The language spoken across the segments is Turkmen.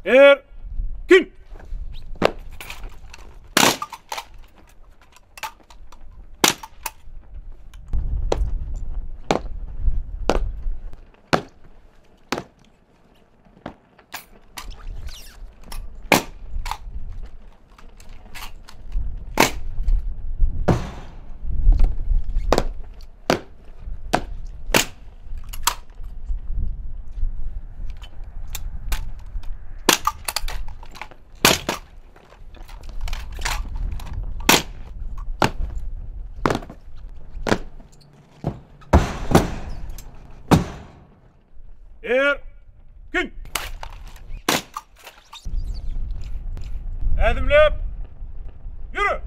Erkin! Erkin! Ädimläp ýöre!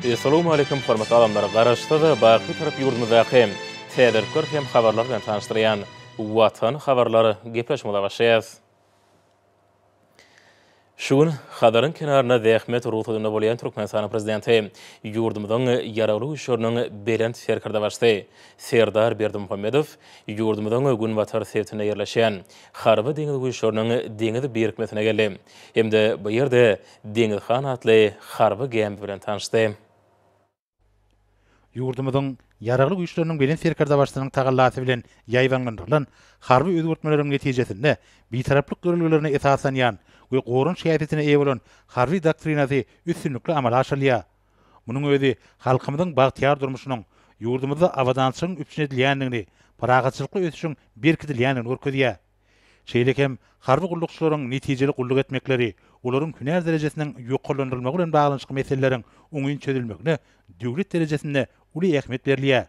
Essalawmaleýkum hormatly adamlar! Garaşsyz, baky Bitarap ýurdumyzdaky täzelikler hem habarlar bilen tanyşdyrýan Watan habarlar gepleşigimize başlaýarys. Şu gün Hazaryň kenarynda zähmet rugsadynda bolýan Türkmenistanyň Prezidenti ýurdumyzyň Ýaragly Güýçleriniň Belent Serkerdebaşysy Serdar Berdimuhamedow ýurdumyzyň günbatar sebitinde ýerleşýän Harby-deňiz güýçleriniň deňiz birikmesine geldi hem-de bu ýerde Deňiz han atly harby gämi bilen tanyşdy. Ýurdumyzyň Ýaragly Güýçleriniň Belent Serkerdebaşysynyň tagallasy bilen ýaýbaňlandyrylan harby özgertmeleriň netijesinde Bitaraplyk ýörelgelerine esaslanýan we goranyş häsiýetine eýe bolan harby doktrinasy üstünlikli amala aşyrylýar. Munuň özi halkymyzyň bagtyýar durmuşynyň, ýurdumyzda abadançylygyň üpjün edilýändigini, parahatçylykly ösüşiň berkidilýändigini görkezýär. Şeýle hem harby gullukçylaryň netijeli gulluk etmekleri, olaryň hünär derejesiniň ýokarlandyrylmagy bilen baglanyşykly meseleleriň oňyn çözülmegine döwlet derejesinde uly ähmiýet berilýär.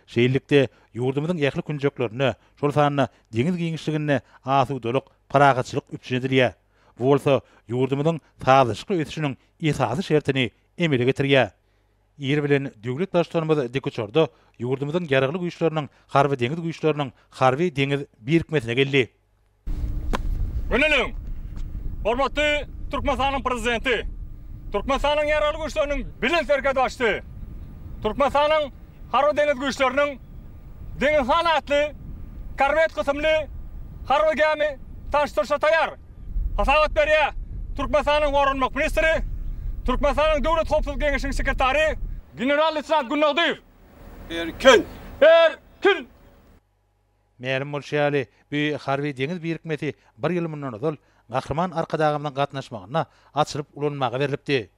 Şeýlelikde, ýurdumyzyň ähli künjeklerinde, şol sanda deňiz giňişliginde asudalyk, parahatçylyk üpjün edilýär. Bu bolsa ýurdumyzyň sazlaşykly ösüşiniň esasy şertini emele getirýär. Ir bilen döwlet Baştutanymyz dikuçarda ýurdumyzyň Ýaragly Güýçleriniň Harby-deňiz güýçleriniň harby-deňiz birikmesine geldi. Göneliň! Hormatly Türkmenistanyň Prezidenti, Türkmenistanyň Ýaragly Güýçleriniň Belent Serkerdebaşysy, Türkmenistanyň Harby-deňiz güýçleriniň Deňiz han atly korwet kysymly harby gämi tanyşdyryşa taýýar. Hasabat berýär Türkmenistanyň Goranmak ministri, Türkmenistanyň Döwlet howpsuzlyk geňeşiniň sekretary, general-leýtenant Gündogdyýew. Erkin! Erkin! Mälim bolşy ýaly, bu harby-deňiz birikmesi bir ýyl mundan ozal Gahryman Arkadagymyzyň gatnaşmagynda açylyp ulanmaga berlipdi.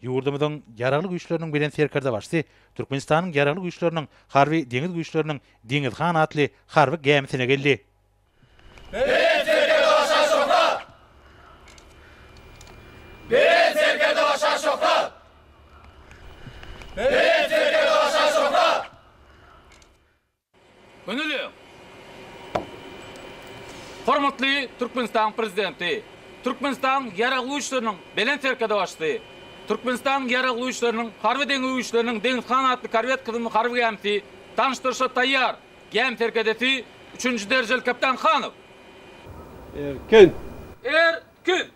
Ýurdumyzyň Ýaragly Güýçleriniň Belent Serkerdebaşysy Türkmenistanyň Ýaragly Güýçleriniň Harby-deňiz güýçleriniň Deňiz han atly harby gämisine geldi. Belent Serkerdebaşa şöhrat! Belent Serkerdebaşa şöhrat! Belent Serkerdebaşa şöhrat! Gönüli! Hormatly Türkmenistanyň Prezidenti, Türkmenistanyň Ýaragly Güýçleriniň Belent Serkerdebaşysy, Türkmenistanyň Ýaragly Güýçleriniň Harby-deňiz güýçleriniň Deňiz han atly korwet kysymly harby gämisi tanyşdyryşa taýýar! Gämi serkerdesi üçünji derejeli kapitan Hanow. Erkin! Erkin!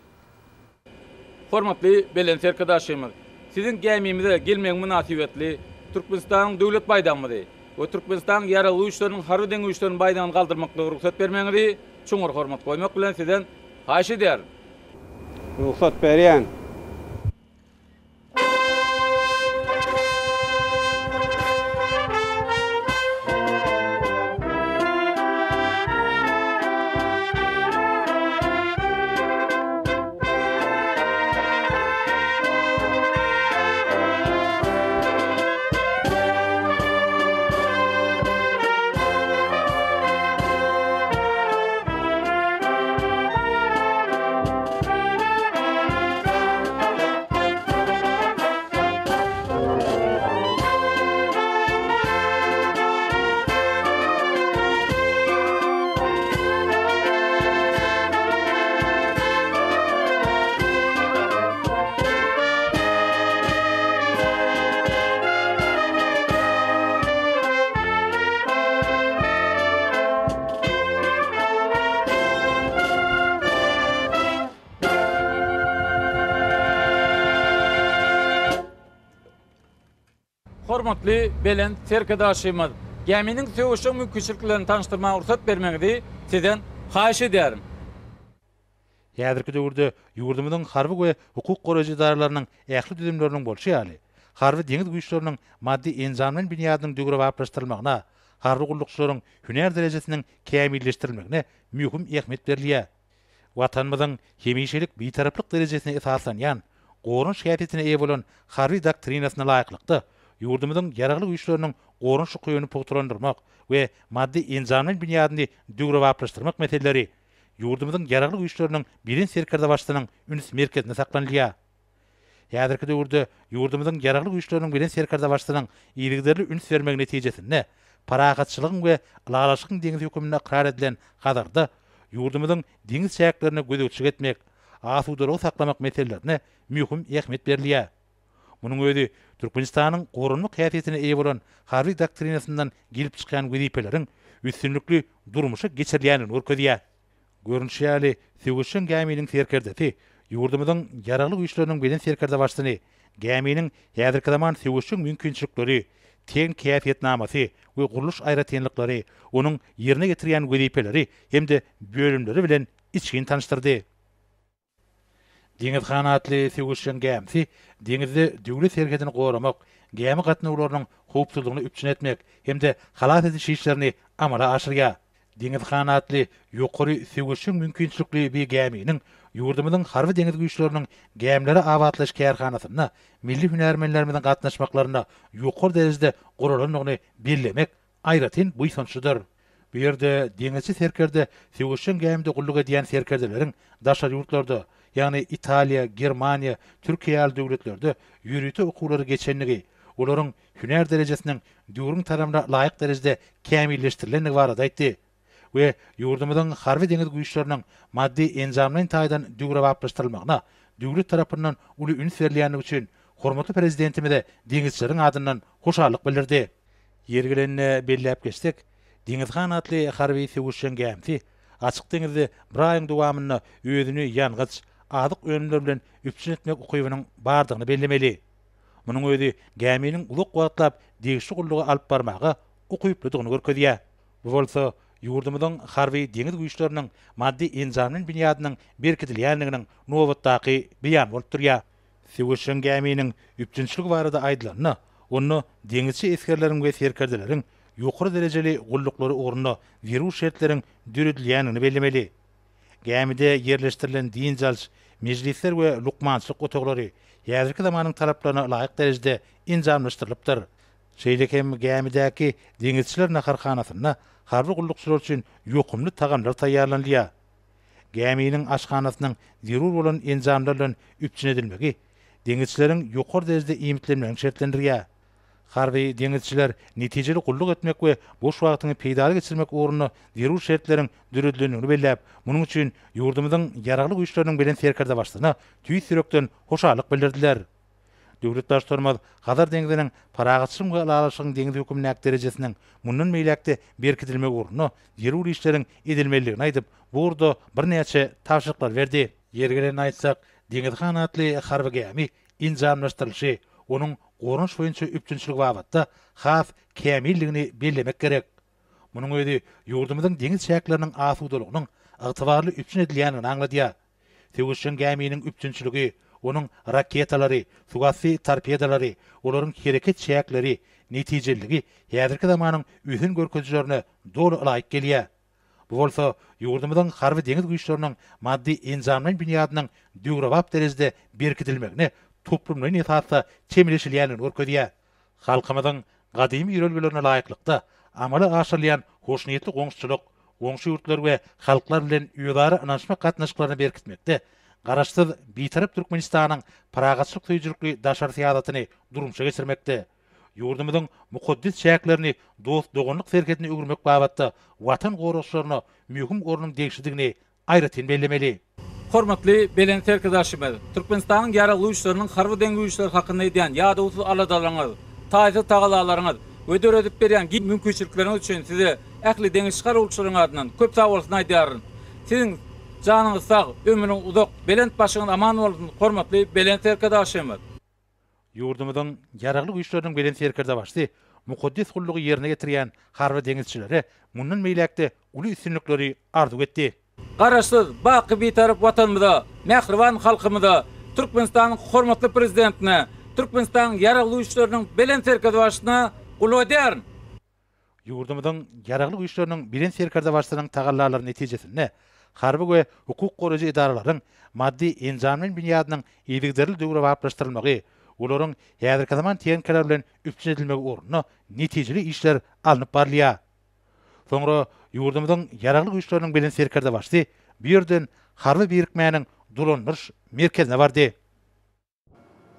Hormatly Belent Serkerdebaşymyz, Siziň gämimize gelmegiň mynasybetli Türkmenistanyň Döwlet baýdagymyzy we Türkmenistanyň Ýaragly Güýçleriniň Harby-deňiz güýçleriniň baýdagyny galdyrmaklyga rugsat bermegiňizi çuňňur hormat goýmak bilen Sizden haýyş edýärin. Rugsat berýän. Hormatly Belent Serkerdebaşymyz, gäminiň söweşjeň mümkinçiliklerini tanyşdyrmaga rugsat bermegiňizi Sizden haýyş edýärin. Häzirki döwürde ýurdumyzyň harby we hukuk goraýjy edaralarynyň ähli düzümleriniň bolşy ýaly, Harby-deňiz güýçleriniň maddy-enjamlaýyn binýadynyň döwrebaplaşdyrylmagyna, harby gullukçylaryň hünär derejesiniň kämilleşdirilmegine möhüm ähmiýet berilýär. Watanymyzyň hemişelik Bitaraplyk derejesine esaslanýan, goranyş häsiýetine eýe bolan Harby doktrinasyna laýyklykda, ýurdumyzyň Ýaragly Güýçleriniň goranyş ukybyny pugtalandyrmak we maddy-enjamlaýyn binýadyny döwrebaplaşdyrmak meseleleri ýurdumyzyň Ýaragly Güýçleriniň Belent Serkerdebaşysynyň üns merkezinde saklanylýar. Häzirki döwürde ýurdumyzyň Ýaragly Güýçleriniň Belent Serkerdebaşysynyň yzygiderli üns bermegi netijesinde parahatçylygyň we ylalaşygyň deňzi hökmünde ykrar edilen Hazarda ýurdumyzyň deňiz çäklerine gözegçilik etmek, asudalygy saklamak meselelerine möhüm ähmiýet berilýär. Munuň özi Türkmenistanyň goranmak häsiýetine eýe bolan Harby doktrinasyndan gelip çykýan wezipeleriň üstünlikli durmuşa geçirilýändigini görkezýär. Görnüşi ýaly, söweşjeň gäminiň serkerdesi ýurdumyzyň Ýaragly Güýçleriniň Belent Serkerdebaşysyny gäminiň häzirki zaman söweşjeň mümkinçilikleri, tehniki häsiýetnamasy we gurluş aýratynlyklary, onuň ýerine ýetirýän wezipeleri hem-de bölümleri bilen içgin tanyşdyrdy. Deňiz hanatly söweşjeň gämisi deňizde döwlet serhedini goramak, gämi gatnawlarynyň howpsuzlygyny üpjün etmek hem-de halas ediş işlerini amala aşyrýar. Deňiz hanatly ýokary söweşjeň mümkinçilikli bi gäminiň ýurdumyzyň Harby-deňiz güýçleriniň gämileri abatlaýyş kärhanasynda milli hünärmenlerimiziň gatnaşmaklarynda ýokary derejede guralandygyny bellemek aýratyn buýsançlydyr. Bu ýerde deňizçi serkerde söweşjeň gämide gulluk edýän serkerdeleriň daşary ýurtlarda, ýagny Italiýa, Germaniýa, Türkiýe ýaly döwletlerde ýörite okuwlary geçendigi, olaryň hünär derejesiniň döwrüň talabyna laýyk derejede kämilleşdirilendigi barada aýtdy we ýurdumyzyň Harby-deňiz güýçleriniň maddy-enjamlaýyn taýdan döwrebaplaşdyrylmagyna döwlet tarapyndan uly üns berilýändigi üçin hormatly Prezidentimize deňizçileriň adyndan hoşallyk bildirdi. Ýeri gelende belläp geçsek, Deňiz han atly harby söweşjeň gämisi açyk deňizde bir aýyň dowamynda özüni ýangyç, azyk önümleri bilen üpjün etmek ukybynyň bardygyny bellemeli. Munuň özi gäminiň uzak wagtlap degişli gullugy alyp barmaga ukyplydygyny görkezýär. Bu bolsa ýurdumyzyň harby deňiz güýçleriniň maddy-enjamlaýyn binýadynyň berkidilýändiginiň nobatdaky beýany bolup durýar. Söweşjeň gäminiň üpjünçiligi barada aýdylanda, onda deňizçi esgerleriň we serkerdeleriň ýokary derejeli gulluklary ugrunda zerur şertleriň döredilýändigini bellemeli. Gämide ýerleşdirilen dynç alyş, mejlisler we lukmançylyk otaglary häzirki zamanyň talaplaryna laýyk derejede enjamlaşdyrylypdyr. Şeýle hem gämidäki deňizçiler naharhanasynda harby gullukçylar üçin ýokumly tagamlar taýýarlanylýar. Gäminiň aşhanasynyň zerur bolan enjamlar bilen üpjün edilmegi deňizçileriň ýokary derejede iýmitlenmegini şertlendirýär. Harby deňizçiler netijeli gulluk etmek we boş wagtyňy peýdaly geçirmek ugrunda zerur şertleriň döredilendigini belläp, munuň üçin ýurdumyzyň Ýaragly Güýçleriniň Belent Serkerdebaşysyna tüýs ýürekden hoşallyk bildirdiler. Döwlet Baştutanymyz Hazar deňziniň parahatçylygyň we ylalaşygyň deňzi hökmündäki derejesiniň mundan beýläk-de berkidilmegi ugrunda zerur işleriň edilmelidigini aýdyp, bu ugurda birnäçe tabşyryklary berdi. Ýeri gelende aýtsak, Deňiz han atly harby gämi enjamlaşdyrylyşy, onuň goranyş boýunça üpjünçiligi babatda has kämildigini bellemek gerek. Munuň özi ýurdumyzyň deňiz çäkleriniň asudalygynyň ygtybarly üpjün edilýändigini aňladýar. Söweşjeň gäminiň üpjünçiligi, onuň raketalary, suwasty torpedalary, olaryň hereket çäkleri, netijeliligi häzirki zamanyň ösen görkezijilerine doly ylaýyk gelýär. Bu bolsa ýurdumyzyň Harby-deňiz güýçleriniň maddy-enjamlaýyn binýadynyň döwrebap derejede berkidilmegine toplumlaýyn esasda çemeleşilýändigini görkezýär. Halkymyzyň gadymy ýörelgelerine laýyklykda amala aşyrylýan hoşniýetli goňşuçylyk, goňşy ýurtlar we halklar bilen özara ynanyşmak gatnaşyklaryny berkitmekde Garaşsyz, Bitarap Türkmenistanyň parahatçylyk söýüjilikli daşary syýasatyny durmuşa geçirmekde, ýurdumyzyň mukaddes çäklerini dost-doganlyk serhedine öwürmek babatda Watan goragçylaryna möhüm ornuň degişlidigini aýratyn bellemeli. Hormatly Belent Serkerdeşimiz, Türkmenistanyň Ýaragly Güýçleriniň Harby-deňiz güýçleri hakynda edýän ýadawsyz aladalarňyz, taýsyz tagallalaryňyz we döredip berýän giň mümkinçilikleriňiz üçin Size ähli deňizçi garawulçylaryň adyndan köp sagbolsun aýdýaryn. Siziň janyňyz sag, ömrüňiz uzak, belent başyňyz aman bolsun, hormatly Belent Serkerdeşimiz! Ýurdumyzyň Ýaragly Güýçleriniň Belent Serkerdebaşysy mukaddes gullugy ýerine ýetirýän harby deňizçilere mundan beýläk-de uly üstünlikleri arzuw etdi. Garaşsyz, baky Bitarap Watanymyza, mähriban halkymyza, Türkmenistanyň hormatly Prezidentine, Türkmenistanyň Ýaragly Güýçleriniň Belent Serkerdebaşysyna gulluk edýärin. Ýurdumyzyň Ýaragly Güýçleriniň Belent Serkerdebaşysynyň tagallalary netijesinde harby we hukuk goraýjy edaralaryň maddy-enjamlaýyn binýadynyň yzygiderli döwrebaplaşdyrylmagy, olaryň häzirki zaman tehnikalar bilen üpjün edilmegi ugrunda netijeli işler alnyp barylýar. Soňra ýurdumyzyň Ýaragly Güýçleriniň Belent Serkerdebaşysy bu ýerden harby birikmäniň dolandyryş merkezine bardy.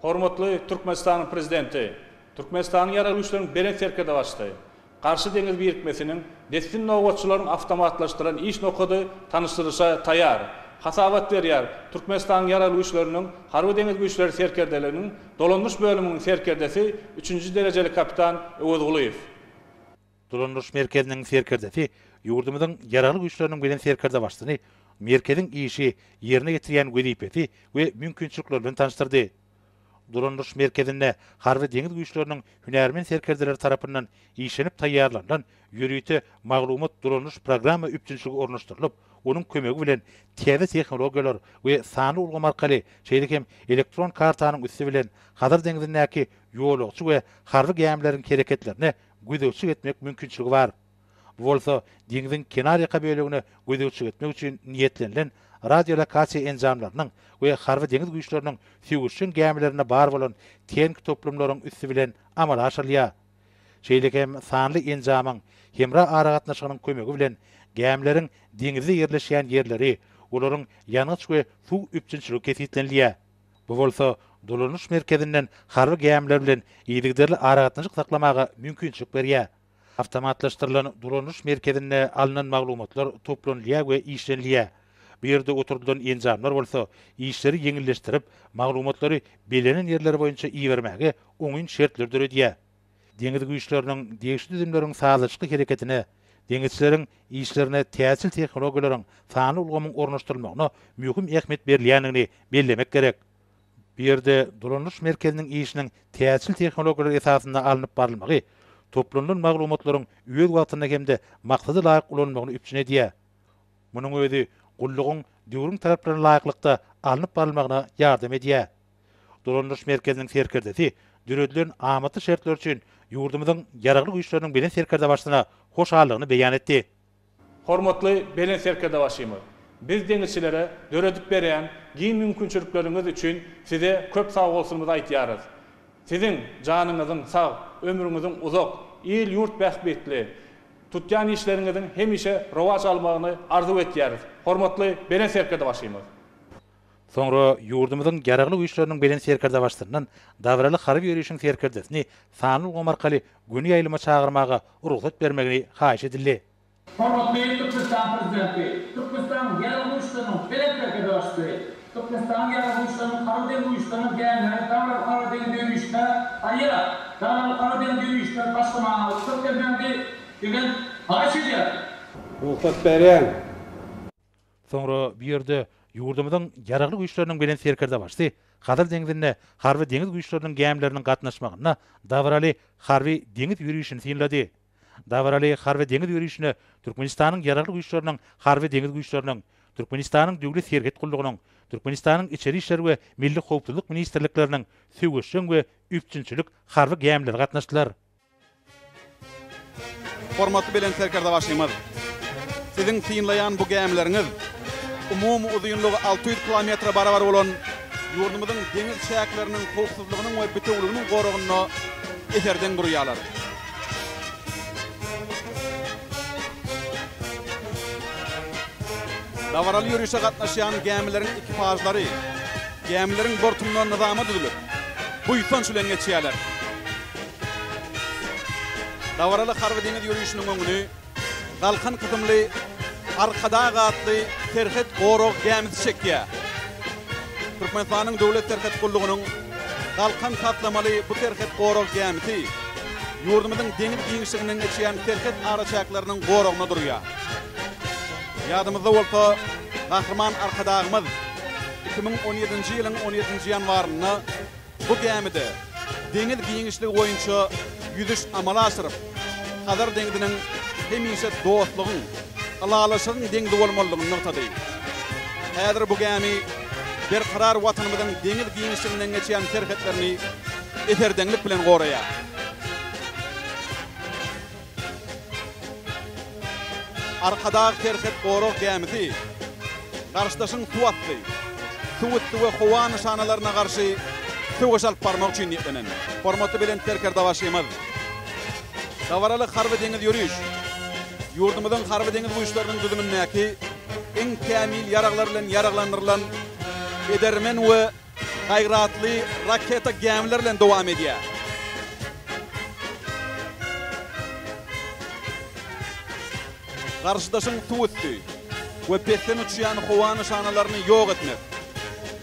Hormatly Türkmenistanyň Prezidenti, Türkmenistanyň Ýaragly Güýçleriniň Belent Serkerdebaşysy, Garşy deňiz birikmesiniň dessin nobatçylaryň awtomatlaşdyrylan iş nokady tanyşdyrylyşa taýýar. Hasabat berýär Türkmenistanyň Ýaragly Güýçleriniň Harby-deňiz güýçleri serkerdeliginiň dolandyryş bölüminiň serkerdesi üçünji derejeli kapitan Öwezgulyýew. Dolandyryş merkeziniň serkerdesi ýurdumyzyň Ýaragly Güýçleriniň Belent Serkerdebaşysyny merkeziň işi, ýerine ýetirýän wezipesi we mümkinçilikleri bilen tanyşdyrdy. Dolandyryş merkezinde Harby-deňiz güýçleriniň hünärmen serkerdeleri tarapyndan işlenip taýýarlanylan ýörite maglumat-dolandyryş programma üpjünçiligi ornaşdyrylyp, onuň kömegi bilen täze tehnologiýalar we sanly ulgam arkaly, şeýle hem elektron kartanyň üsti bilen Hazar deňzindäki ýolagçy we harby gämileriň hereketlerine gözegçilik etmek mümkinçiligi bar. Bu bolsa deňziň kenarýaka bölegine gözegçilik etmek üçin niýetlenilen radiolokasiýa enjamlarynyň we harby-deňiz güýçleriniň söweşjeň gämilerinde bar bolan tehniki toplumlaryň üsti bilen amala aşyrylýar. Şeýle hem sanly enjamyň hemra aragatnaşygynyň kömegi bilen gämileriň deňizde ýerleşýän ýerleri, olaryň ýangyç we suw üpjünçiligi kesgitlenilýär. Bu bolsa dolanyş merkezinden harby gämiler bilen yzygiderli aragatnaşyk saklamaga mümkinçilik berýär. Awtomatlaşdyrylan dolanyş merkezinde alnan maglumatlar toplanylýar we işlenilýär. Bu ýerde oturdylan enjamlar bolsa işleri ýeňilleşdirip, maglumatlary bellenen ýerleri boýunça ibermäge oňyn şertleri döredýär. Deňiz güýçleriniň degişli düzümleriň sazlaşykly hereketine, deňizçileriň işlerine täzeçil tehnologiýalaryň, sanly ulgamyň ornaşdyrylmagyna möhüm ähmiýet berilýändigini bellemek gerek. Bu ýerde dolanyş merkeziniň işiniň täzeçil tehnologiýalar esasynda alnyp barylmagy toplanylan maglumatlaryň öz wagtynda hem-de maksada laýyk ulanylmagyny üpjün edýär. Munuň özi gullugyň döwrüň talaplaryna laýyklykda alnyp barylmagyna ýardam edýär. Dolandyryş merkeziniň serkerdesi döredilen amatly şertler üçin ýurdumyzyň Ýaragly Güýçleriniň Belent Serkerdebaşysyna hoşallygyny beýan etdi. Hormatly Belent Serkerdebaşymyz, biz deňizçilere döredip berýän giň mümkinçilikleriňiz üçin Size köp sagbolsunymyzy aýtýarys. Siziň janyňyzyň sag, ömrüňiziň uzak, il-ýurt bähbitli tutýan işleriňiziň hemişe rowaç almagyny arzuw etýäris. Hormatly Belent Serkerdebaşymyz! Soňra ýurdumyzyň Ýaragly Güýçleriniň Belent Serkerdebaşysyndan dabaraly harby ýörişiň serkerdesini sanly ulgam arkaly göni ýaýlyma çagyrmaga rugsat bermegini haýyş edildi. Hormatly Türkmenistanyň Prezidenti, Türkmenistanyň Ýaragly Güýçleriniň Belent Serkerdebaşysy, Türkmenistanyň Ýaragly Güýçleriniň Harby-deňiz güýçleriniň gämileri dabaraly harby-deňiz ýörişine taýýar. Dabaraly harby-deňiz ýörişine başlamaga rugsat bermegiňizi Sizden haýyş edýärin. Rugsat berýän. Soňra bu ýerde ýurdumyzyň Ýaragly Güýçleriniň Belent Serkerdebaşysy Hazar deňzinde harby deňiz güýçleriniň gämileriniň gatnaşmagynda dabaraly harby deňiz ýörişini synlady. Dabaraly harby deňiz ýörişine Türkmenistanyň Ýaragly Güýçleriniň Harby deňiz güýçleriniň, Türkmenistanyň Döwlet serhet gullugynyň, Türkmenistanyň Içeri işler we Milli howpsuzlyk ministrlikleriniň söweşjeň we üpjünçilik harby gämileri gatnaşdylar. Hormatly Belent Serkerdebaşymyz, Siziň synlaýan bu gämileriňiz umumy uzynlygy 600 kilometre barabar bolan ýurdumyzyň deňiz çäkleriniň howpsuzlygynyň we bitewüliginiň goragynda eserdeň durýarlar. Dabaraly ýörişe gatnaşýan gämileriň ekipažlary gämileriň bortunda nyzama düzülip, buýsanç bilen geçýärler. Dabaraly harby-deňiz ýörişiniň öňüni Galkan kysymly Arkadag atly serhet gorag gämisi çekýär. Türkmenistanyň Döwlet serhet gullugynyň Galkan taslamaly bu serhet gorag gämisi ýurdumyzyň deňiz giňişliginden geçýän serhet araçäkleriniň goragyna durýar. Ýadymyzda bolsa, Gahryman Arkadagymyz 2017-nji ýylyň on ýedinji ýanwarynda bu gämide. deňiz giňişligi boýunça ýüzüş amala aşyryp, Hazar deňziniň hemişe dostlugyň, ylalaşygyň deňzi bolmalydygyny nygtady. Häzir bu gämi berkarar Watanymyzyň deňiz giňişliginden geçýän serhetlerini eserdeňlik bilen goraýar. Arkadag serhet gorag gämisi garşydaşyň suw asty, suw üsti we howa nyşanalaryna garşy söweş alyp barmak üçin niýetlenen. Hormatly Belent Serkerdebaşymyz dabaraly harby-deňiz ýöriş ýurdumyzyň Harby-deňiz güýçleriniň düzümindäki iň kämil ýaraglar bilen ýaraglandyrylan edermen we gaýratly raketa gämiler bilen dowam edýär. Garşydaşyň suw üsti we pesden uçýan howa nyşanalaryny ýok etmek,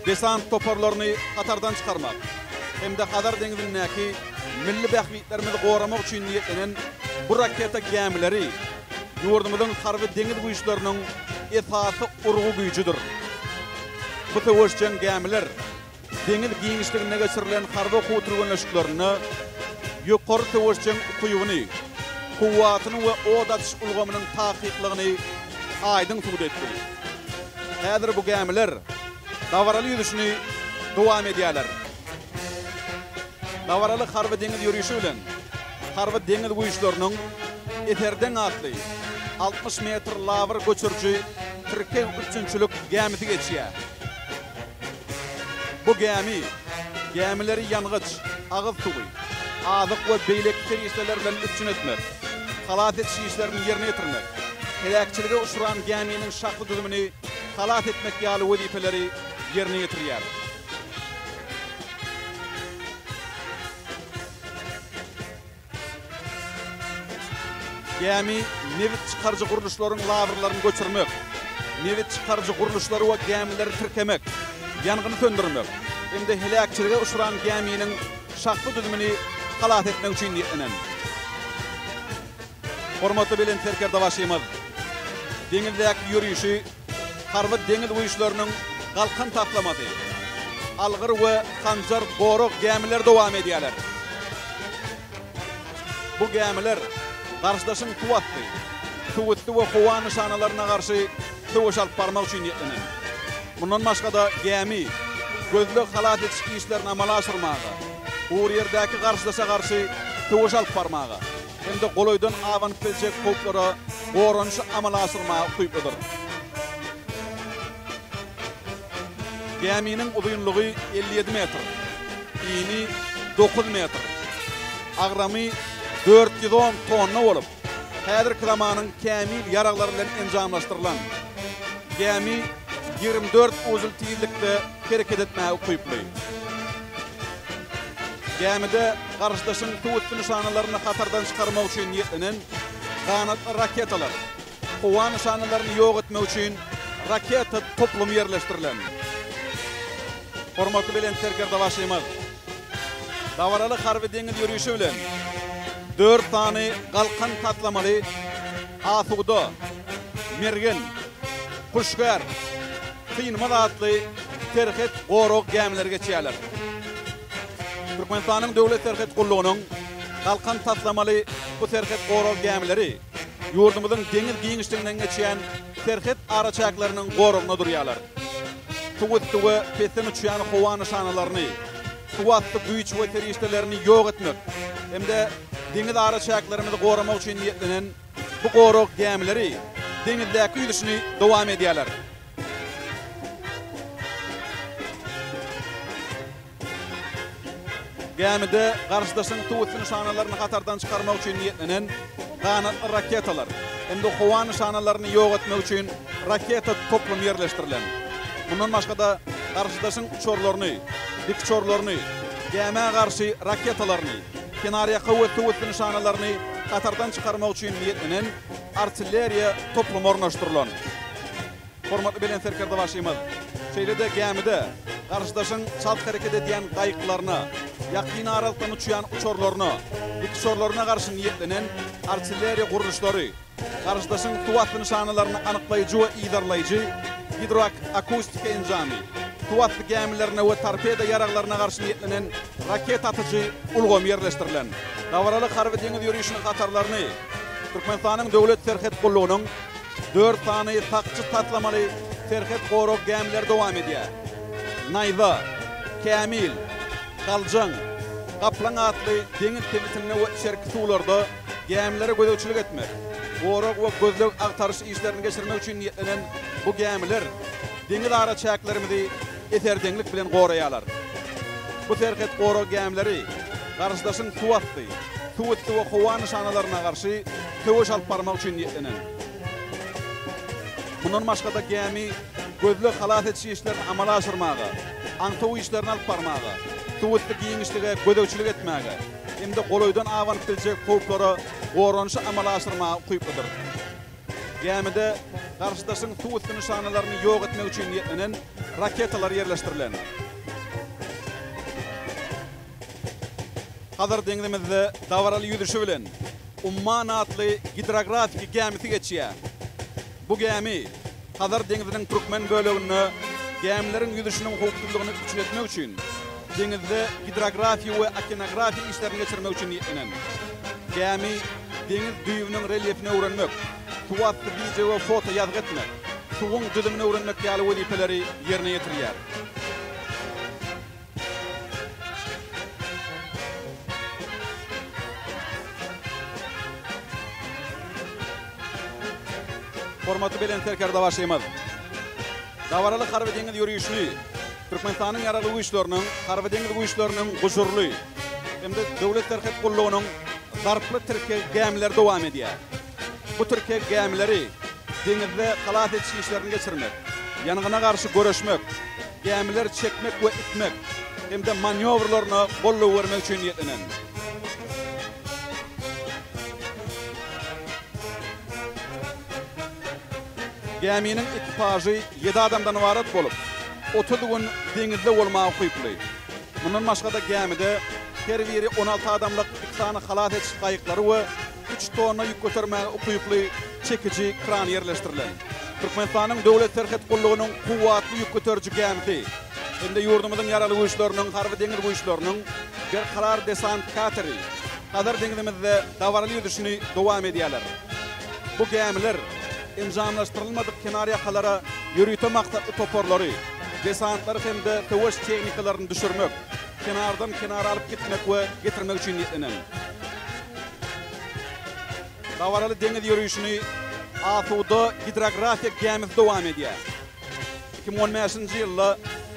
desant toparlaryny hatardan çykarmak hem-de Hazar deňzindäki milli bähbitlerimizi goramak üçin niýetlenen bu raketa gämileri ýurdumyzyň harby-deňiz güýçleriniň esasy urgy güýjüdir. Bu söweşjeň gämiler deňiz giňişliginde geçirilen harby okuw-türgenleşiklerinde ýokary söweşjeň ukybyny, kuwwatyny we ot atyş ulgamynyň takyklygyny aýdyň subut etdi. Häzir bu gämiler dabaraly ýüzüşini dowam edýärler. Dabaraly harby-deňiz ýörişi bilen Harby-deňiz güýçleriniň Eserdeň atly 60 metr labyr göçüriji tirkeg üpjünçilik gämisi geçýär. Bu gämi gämileri ýangyç, agyz suwy, azyk we beýleki serişdeler bilen üpjün etmek, halas ediş işlerini ýerine ýetirmek, heläkçilige uçran gäminiň şahsy düzümini halas etmek ýaly wezipeleri ýerine ýetirýär. Gämi nebit çykaryjy gurluşlaryň labyrlaryny göçürmek, nebit çykaryjy gurluşlary we gämileri tirkemek, ýangyny söndürmek hem-de heläkçilige uçran gäminiň şahsy düzümini halas etmek üçin niýetlenen. Hormatly Belent Serkerdebaşymyz deňizdäki ýörişi Harby deňiz güýçleriniň Galkan taslamasy, Algyr we Hanjar gorag gämileri dowam edýärler. Bu gämiler garşydaşyň suw asty, suw üsti we howa nyşanalaryna garşy söweş alyp barmak üçin niýetlenen. Mundan başga-da gämi gözleg-halas ediş işlerini amala aşyrmaga, gury ýerdäki garşydaşa garşy söweş alyp barmaga, hem-de golaýdan abanyp biljek howplara goranyşy amala aşyrmaga ukyplydyr. Gäminiň uzynlygy 57 metr, ini 9 metr, agramy 410 tonna bolup, häzirki zamanyň kämil ýaraglary bilen enjamlaşdyrylan. Gämi 24 uzel tizlikde hereket etmäge ukyply. Gämide garşydaşyň suw üsti nyşanalaryny hatardan çykarmak üçin niýetlenen ganatly raketalar, howa nyşanalaryny ýok etmek üçin raketa toplumy ýerleşdirilen. Hormatly Belent Serkerdebaşymyz dabaraly harby-deňiz ýörişi bilen dört sany Galkan taslamaly Asuda, Mergen, Huşgär, Synmaz atly serhet gorag gämileri geçýärler. Türkmenistanyň Döwlet serhet gullugynyň Galkan taslamaly bu serhet gorag gämileri ýurdumyzyň deňiz giňişliginden geçýän serhet araçäkleriniň goragynda durýarlar. Suw üsti we pesden uçýan howa nyşanalaryny, suwasty güýç we serişdelerini ýok etmek hem-de deňiz araçäklerimizi goramak üçin niýetlenen Bu gorag gämileri deňizdäki ýüzüşini dowam edýärler. Gämide garşydaşyň suw üsti nyşanalaryny hatardan çykarmak üçin niýetlenen ganatly raketalar hem-de howa nyşanalaryny ýok etmek üçin raketa toplumy ýerleşdirilen. Mundan başga-da, garşydaşyň uçarlaryny, dikuçarlaryny, gämä garşy raketalaryny, kenarýaka we suw üsti nyşanalaryny hatardan çykarmak üçin niýetlenen artilleriýa toplumy ornaşdyrylan. Hormatly Belent Serkerdebaşymyz şeýle-de gämide garşydaşyň çalt hereket edýän gaýyklaryna, ýakyn aralykdan uçýan uçarlaryna, dikuçarlaryna garşy niýetlenen artilleriýa gurluşlary, Garşydaşyň suwasty nyşanalaryny anyklaýjy we yzarlaýjy gidroakustika enjamy, suwasty gämilerine we torpeda ýaraglaryna garşy niýetlenen raketa atyjy ulgamy ýerleşdirilen. Dabaraly harby-deňiz ýörişiniň hatarlaryny Türkmenistanyň Döwlet serhet gullugynyň dört sany sakçy taslamaly serhet gorag gämileri dowam edýär. Naýza, Kämil, Galjaň, Gaplaň atly deňiz sebitinde we içerki suwlarda gämilere gözegçilik etmek, gorag we gözleg-agtaryş işlerini geçirmek üçin niýetlenen bu gämiler deňiz araçäklerimizi eserdeňlik bilen goraýarlar. Bu serhet gorag gämileri garşydaşyň suwasty, suwüsti we howa nyşanalaryna garşy söweş alyp barmak üçin niýetlenen. Mundan başga-da gämi gözleg-halas ediş işlerini amala aşyrmaga, aňtaw işlerini alyp barmaga, suwüsti giňişlige gözegçilik etmäge hem-de golaýdan abanyp biljek howplara goranyşy amala aşyrmaga ukyplydyr. Gämide garşydaşyň suw üsti nyşanalaryny ýok etmek üçin niýetlenen raketalar ýerleşdirilen. Hazar deňzimizde dabaraly ýüzüşi bilen Umman atly gidrografiki gämisi geçýär. Bu gämi Hazar deňziniň türkmen böleginde gämileriň ýüzüşiniň howpsuzlygyny üpjün etmek üçin deňizde gidrografiýa we okeanografiýa işlerini geçirmek üçin niýetlenen. Gämi deňiz düýbüniň relýefini öwrenmek, suwasty wideo we foto ýazgy etmek, suwuň düzümini öwrenmek ýaly wezipeleri ýerine ýetirýär. Hormatly Belent Serkerdebaşymyz! Dabaraly harby-deňiz ýörişini Türkmenistanyň Ýaragly Güýçleriniň, Harby-deňiz güýçleriniň Gujurly hem-de Döwlet serhet gullugynyň zarply tirkeg gämileri dowam edýär. Bu tirkeg gämileri deňizde halas ediş işlerini geçirmek, ýangyna garşy göreşmek, gämileri çekmek we itmek hem-de manýowrlaryna goldaw bermek üçin niýetlenen. Gäminiň ekipažy ýedi adamdan ybarat bolup, 30 gün deňizde bolmaga ukyply. Mundan başga-da gämide her biri 16 adamlyk iki sany halas ediş gaýyklary we üç tonna ýük götermäge ukyply çekiji kran ýerleşdirilen. Türkmenistanyň Döwlet serhet gullugynyň kuwwatly ýük göteriji gämisi hem-de ýurdumyzyň Ýaragly Güýçleriniň Harby-deňiz güýçleriniň Berkarar desant kateri Hazar deňzimizde dabaraly ýüzüşini dowam edýärler. Bu gämiler enjamlaşdyrylmadyk kenarýakalara ýörite maksatly toparlary, desantlary hem-de söweş tehnikalaryny düşürmek, kenardan kenara alyp gitmek we getirmek üçin niýetlenen. Dabaraly deňiz ýörişini Asuda gidrografiýa gämisi dowam edýär. 2015-nji ýylda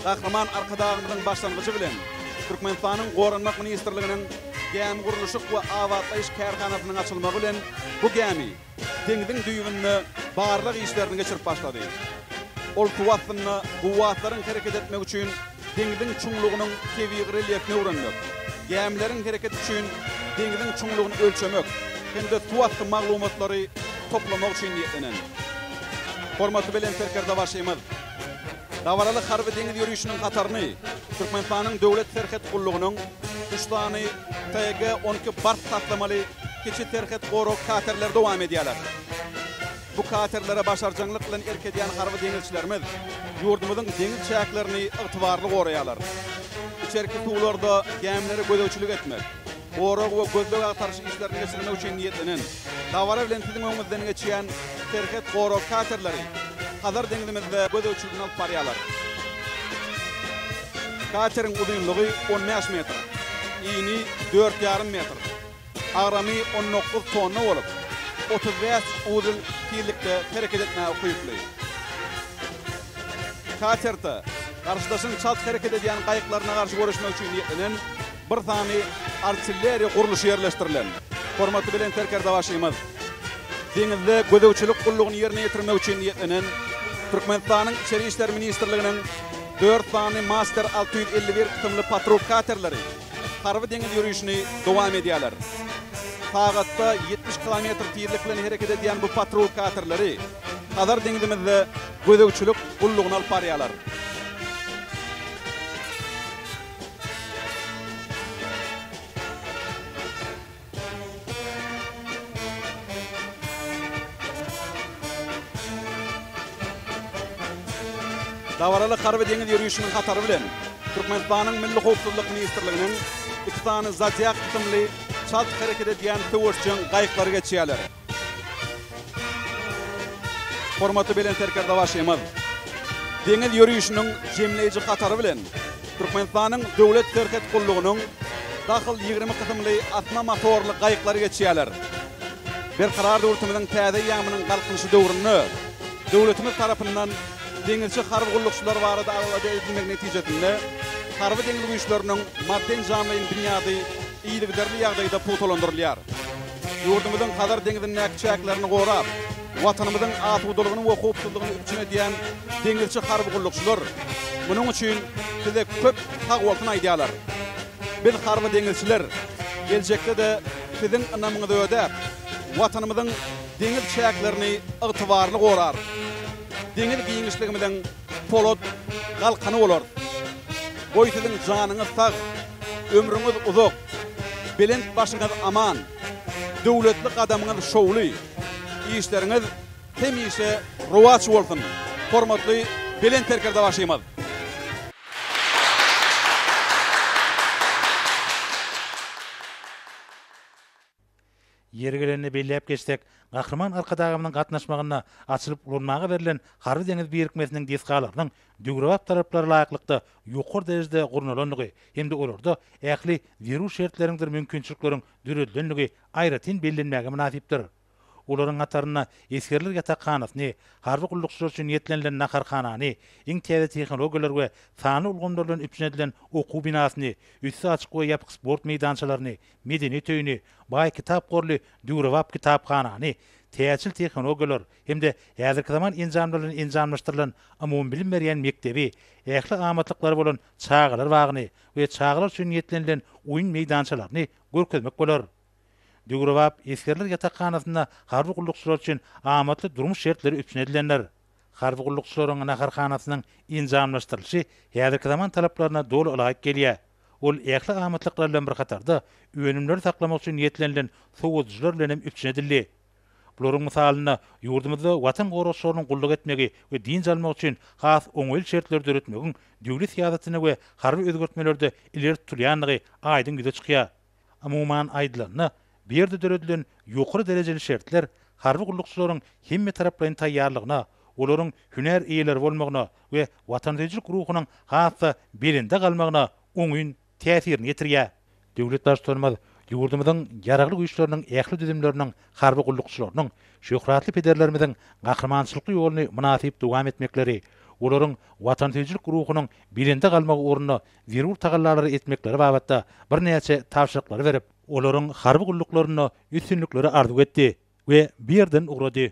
Gahryman Arkadagymyzyň başlangyjy bilen Türkmenistanyň Goranmak ministrliginiň Gämigurluşyk we abatlaýyş kärhanasynyň açylmagy bilen bu gämi deňziň düýbünde barlag işlerini geçirip başlady. Ol suw astynda guwwaslaryň hereket etmegi üçin deňziň çuňlugynyň tebigy relýefini öwrenmek, gämileriň hereketi üçin deňziň çuňlugyny ölçemek hem-de suwasty maglumatlary toplamak üçin niýetlenen. Hormatly Belent Serkerdebaşymyz dabaraly harby-deňiz ýörişiniň hataryny Türkmenistanyň Döwlet serhet gullugynyň üç sany TG 12 Bars taslamaly kiçi serhet gorag katerleri dowam edýärler. Bu katerlere başarjaňlyk bilen erk edýän harby deňizçilerimiz ýurdumyzyň deňiz çäklerini ygtybarly goraýarlar. Içerki suwlarda gämilere gözegçilik etmek, gorag we gözleg-agtaryş işlerini geçirmek üçin niýetlenen, dabara bilen siziň öňüňizden geçýän serhet gorag katerleri Hazar deňzimizde gözegçiligini alyp barýarlar. Kateriň uzynlygy 15 metr, ini dört ýarym metr. Agramy 19 tonna bolup, 35 uzel tizlikde hereket etmäge ukyply. Katerde garşydaşyň çalt hereket edýän gaýyklaryna garşy göreşmek üçin niýetlenen bir sany artilleriýa gurluşy ýerleşdirilen. Hormatly Belent Serkerdebaşymyz deňizde gözegçilik gullugyny ýerine ýetirmek üçin niýetlenen Türkmenistanyň Içeri işler ministrliginiň dört sany Master 651 kysymly patrul katerleri harby deňiz ýörişini dowam edýärler. Sagatda 70 kilometr tizlik bilen hereket edýän bu patrul katerleri Hazar deňzimizde gözegçilik gullugyny alyp barýarlar. Dabaraly harby-deňiz ýörişiniň hatary bilen. Türkmenistanyň Milli howpsuzlyk ministrliginiň iki sany Zodiak kysymly çalt hereket edýän söweşjeň gaýyklary geçýärler. Hormatly Belent Serkerdebaşymyz deňiz ýörişiniň jemleýji hatary bilen Türkmenistanyň Döwlet serhet gullugynyň Dahyl 20 kysymly asma motorly gaýyklary geçýärler. Berkarar döwletimiziň täze eýýamynyň Galkynyşy döwründe döwletimiz tarapyndan deňizçi harby gullukçylar barada alada edilmegi netijesinde harby-deňiz güýçleriniň maddy-enjamlaýyn binýady yzygiderli ýagdaýda pugtalandyrylýar. Ýurdumyzyň Hazar deňzindäki çäklerini gorap, Watanymyzyň asudalygyny we howpsuzlygyny üpjün edýän deňizçi harby gullukçylar munuň üçin size köp sagbolsun aýdýarlar. Biz harby deňizçiler geljekde-de siziň ynamyňyzy ödäp, Watanymyzyň deňiz çäklerini ygtybarly gorarys. Deňiz giňişligimiziň polat galkany bolarys. Goý siziň janyňyz sag, ömrüňiz uzak, belent başyňyz aman, döwletli gadamyňyz şowly, işleriňiz hemişe rowaç bolsun, hormatly Belent Serkerdebaşymyz! Ýeri gelende belläp geçsek, Gahryman Arkadagymyzyň gatnaşmagynda açylyp ulanmaga berlen Harby-deňiz birikmesiniň desgalarynyň döwrebap talaplara laýyklykda ýokary derejede gurnalandygy hem-de olarda ähli zerur şertleriňdir mümkinçilikleriň döredilendigi aýratyn bellenmäge mynasypdyr. Olaryň hatarynda esgerler ýatakhanasyny, harby gullukçylar üçin niýetlenilen naharhanany, iň täze tehnologiýalar we sanly ulgamlar bilen üpjün edilen okuw binasyny, üsti açyk we ýapyk sport meýdançalaryny, medeniýet öýüni, baý kitap gorly döwrebap kitaphanany, täjil tehnologiýalar hem-de häzirki zaman enjamlar bilen enjamlaşdyrylan umumybilim berýän mekdebi, ähli amatlyklary bolan çagalar bagyny we çagalar üçin niýetlenilen oýun meýdançalaryny görkezmek bolar. Döwrebap esgerler ýatakhanasynda harby gullukçylar üçin amatly durmuş şertleri üpjün edilendir. Harby gullukçylaryň naharhanasynyň enjamlaşdyrylyşy häzirki zaman talaplaryna doly ylaýyk gelýär. Ol ähli amatlyklar bilen bir hatarda, önümleri saklamak üçin niýetlenilen sowadyjylar bilen hem üpjün edildi. Bularyň mysalynda ýurdumyzda Watan goragçylarynyň gulluk etmegi we dynç almagy üçin has oňaýly şertleri döretmegiň döwlet syýasatynda we harby özgertmelerde ileri tutulýandygy aýdyň ýüze çykýar. Umuman aýdylanda, bu ýerde döredilen ýokary derejeli şertler harby gullukçylaryň hemmetaraplaýyn taýýarlygyna, olaryň hünär eýeleri bolmagyna we watansöýüjilik ruhunyň has-da belende galmagyna oňyn täsirini ýetirýär. Döwlet Baştutanymyz ýurdumyzyň Ýaragly Güýçleriniň ähli düzümleriniň harby gullukçylarynyň şöhratly pederlerimiziň gahrymançylykly ýoluny mynasyp dowam etmekleri, olaryň watansöýüjilik ruhunyň belende galmagy ugrunda zerur tagallalary etmekleri babatda birnäçe tabşyryklary berip, olaryň harby gulluklarynda üstünlikleri arzuw etdi we bu ýerden ugrady.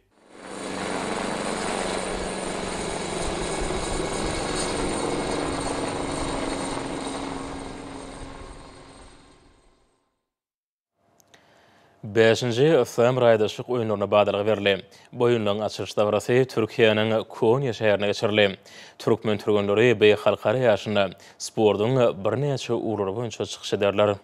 Bäşinji Yslam raýdaşlyk oýunlaryna badalga berildi. Bu oýunlaryň açylyş dabarasy Türkiýäniň Konýa şäherinde geçirildi. Türkmen türgenleri bu halkara ýaryşynda sportuň birnäçe ugurlary boýunça çykyş ederler.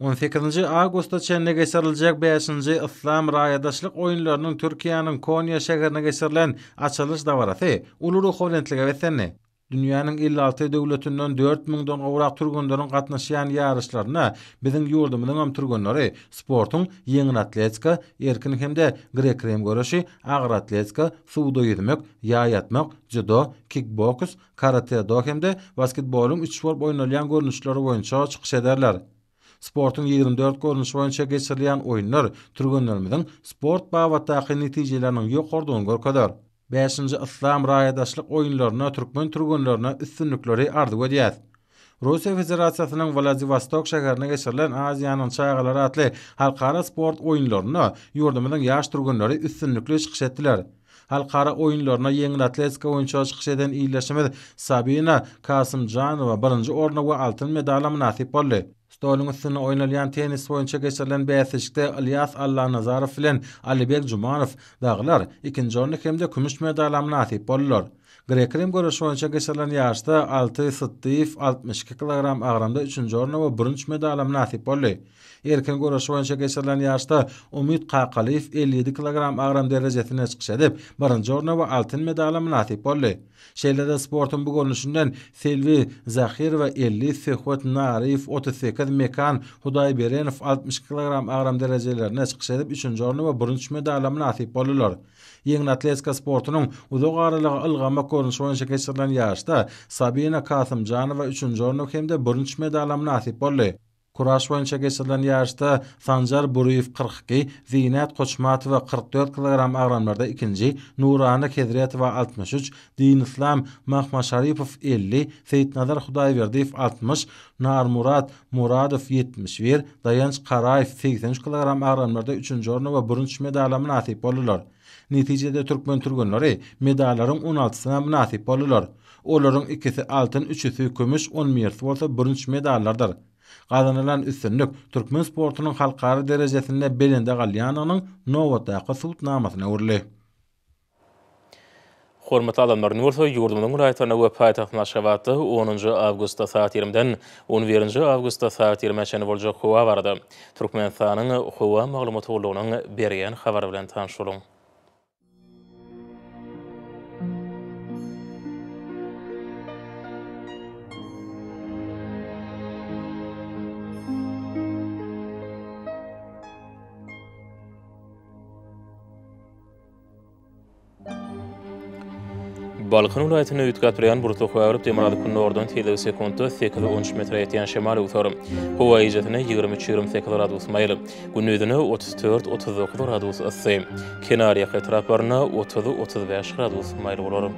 On sekizinji awgusta çenli geçiriljek bäşinji Yslam raýadaşlyk oýunlarynyň Türkiýäniň Konýa şäherinde geçirilen açylyş dabarasy uly ruhubelentlige beslendi. Dünýäniň 56 döwletinden dört müňden gowrak türgenleriň gatnaşýan ýaryşlarynda biziň ýurdumyzyňam türgenleri sportuň ýeňil atletika, erkin hem-de grek-rim göreşi, agyr atletika, suwda ýüzmek, ýaý atmak, dzýudo, kikboks, karate-do hem-de basketbolyň üç bolup oýnalýan görnüşleri boýunça çykyş ederler. Sportuň 24 görnüşi boýunça geçirilýän oýunlar türgenlerimiziň sport babatdaky netijeleriniň ýokarydygyny görkezer. Bäşinji Yslam raýadaşlyk oýunlarynda türkmen türgenlerine üstünlikleri arzuw edýäs. Russiýa Federasiýasynyň Wladiwostok şäherinde geçirilen Aziýanyň çagalary atly halkara sport oýunlarynda ýurdumyzyň ýaş türgenleri üstünlikli çykyş etdiler. Halkara oýunlarynda ýeňil atletika boýunça çykyş eden ildeşimiz Sabina Kasymjanowa birinji orna we altyn medala mynasyp boldy. Stoluň üstünde oýnalýan tennis boýunça geçirilen bäsleşikde Ylýas Allanazarow bilen Alibek Jumanow dagylar ikinji orny hem-de kümüş medala mynasyp boldular. Grek-rim göreşi boýunça geçirilen ýaryşda Alty Sytdyýew 62 kilogram agramda üçünji orna we bürünç medala mynasyp boldy. Erkin göreşi boýunça geçirilen ýaryşda Umyt Kakalyýew 57 kilogram agram derejesinde çykyş edip, birinji orna we altyn medala mynasyp boldy. Şeýle-de sportuň bu görnüşinden Selbi Zahyrowa 50, Söhbet Naryýew 38, Mekan Hudaýberenow 62 kilogram agram derejelerinde çykyş edip, üçünji orna we bürünç medala mynasyp boldular. Ýeňil atletika sportunyň uzak aralyga ylgamak görnüşi boýunça geçirilen ýaryşda Sabina Kasymjanowa üçünji orna hem-de bürünç medala mynasyp boldy. Kuraş boýunça geçirilen ýaryşda Sanjar Buryýew 42, Zinat Koçmatowa 44 kilogram agramlarda ikinji, Nurana Hezretowa 63, Dinislam Mahmaşaripow 50, Seýitnazar Hudaýberdiýew 60, Narmurat Muradow 71, Daýanç Karaýew 83 kilogram agramlarda üçünji orna we bürünç medala mynasyp boldular. Netijede türkmen türgenleri medallaryň on altysyna mynasyp boldular. Olaryň ikisi altyn, üçüsi kümüş, on birisi bolsa bürünç medallardyr. Gazanylan üstünlik türkmen sportunyň halkara derejesinde belende galýandygynyň nobatdaky subutnamasyna öwrüldi. Hormatly adamlar, indi bolsa ýurdumyzyň welaýatlarynda we paýtagtymyz Aşgabatda onunjy awgustda sagat ýigrimiden on birinji awgustda sagat ýigrimä çenli boljak howa barada Türkmenistanyň Howa maglumat gullugynyň berýän habary bilen tanyş boluň. Balkan welaýatynda üýtgäp durýan bulutly howa bolup, demirgazyk günordan tizligi sekuntda sekiz-on üç metre ýetýän şemal öwser. Howa gijesine 23, 28 gradus maýyl, gündizine 34, 39 gradus yssy. Kenarýaka etraplarynda 30, 35 gradus maýyl bolar.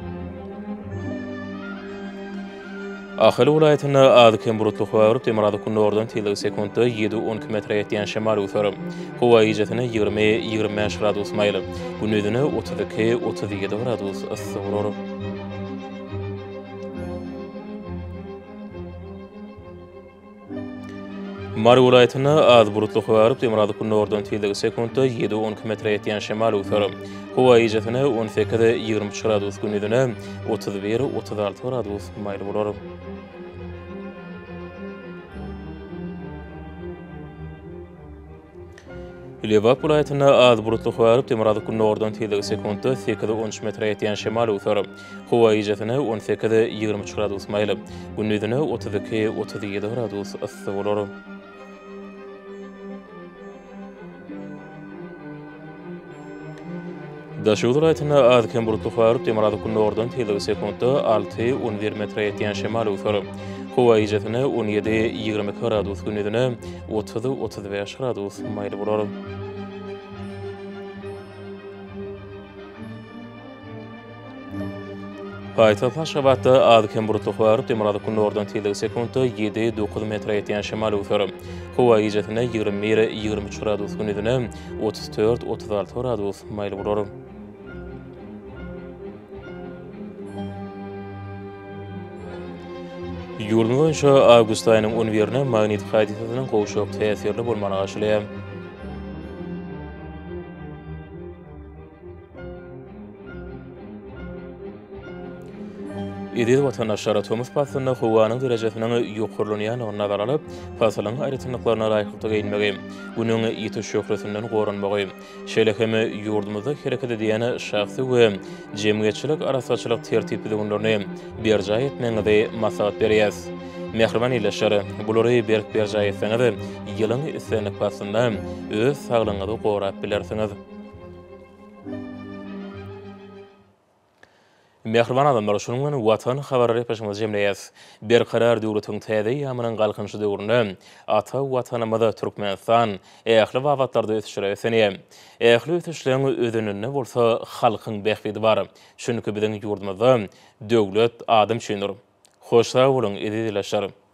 Ahal welaýatynda az-kem bulutly howa bolup, demirgazyk günordan tizligi sekuntda ýedi, 12 metre ýetýän şemal öwser. Howa gijesine 20, 25 gradus maýyl, gündizine 32, 37 gradus yssy bolar. Mary welaýatynda az bulutly howa bolup, demirgazyk günordan tizligi sekuntda ýedi, 12 metre ýetýän şemal öwser. Howa gijesine 18, 23 gradus, gündizine 31, 36 gradus maýyl bolar. Lebap welaýatynda az bulutly howa bolup, demirgazyk günordan tizligi sekuntda sekiz, 13 metre ýetýän şemal öwser. Howa gijesine 18, 23 gradus maýyl, gündizine 32, 37 gradus yssy bolar. Daşoguz welaýatynda az-kem bulutly howa bolup, demirgazyk günordan tizligi sekuntda alty, on bir metre ýetýän şemal öwser. Howa gijesine 17, 22 gradus, gündizine 30, 35 gradus maýyl bolar. Paýtagt Aşgabatda az-kem bulutly howa bolup, demirgazyk günordan tizligi sekuntda ýedi, dokuz metre ýetýän şemal öwser. Howa gijesine 21, 23 gradus, gündizine 34, 36 gradus maýyl bolar. Ýurdumyz boýunça awgust aýynyň on birine magnit hadysasynyň gowşak täsirli bolmagyna garaşylýar. Eziz watandaşlar, tomus paslynda howanyň derejesiniň ýokarlanýandygyny nazara alyp, pasylyň aýratynlyklaryna laýyklykda geýinmegi, Günüň ýiti şöhlesinden goranmagy, şeýle hem ýurdumyzda hereket edýän şahsy we jemgyýetçilik arassaçylyk tertip-düzgünlerini berjaý etmegiňizi maslahat berýäs. Mähriban ildeşler, bulary berk berjaý etseňiz, ýylyň islendik paslynda öz saglygyňyzy gorap bilersiňiz. Mähriban adamlar, şunuň bilen Watan habarlar gepleşigimizi jemleýäs. Berkarar döwletiň täze eýýamynyň Galkynyşy döwründe ata Watanymyz Türkmenistan ähli babatlarda ösüşlere beslenýär. Ähli ösüşleň özeninde bolsa halkyň bähbidi bar. Çünki biziň ýurdumyzda döwlet adam üçindir. Hoş sag boluň, eziz ildeşler!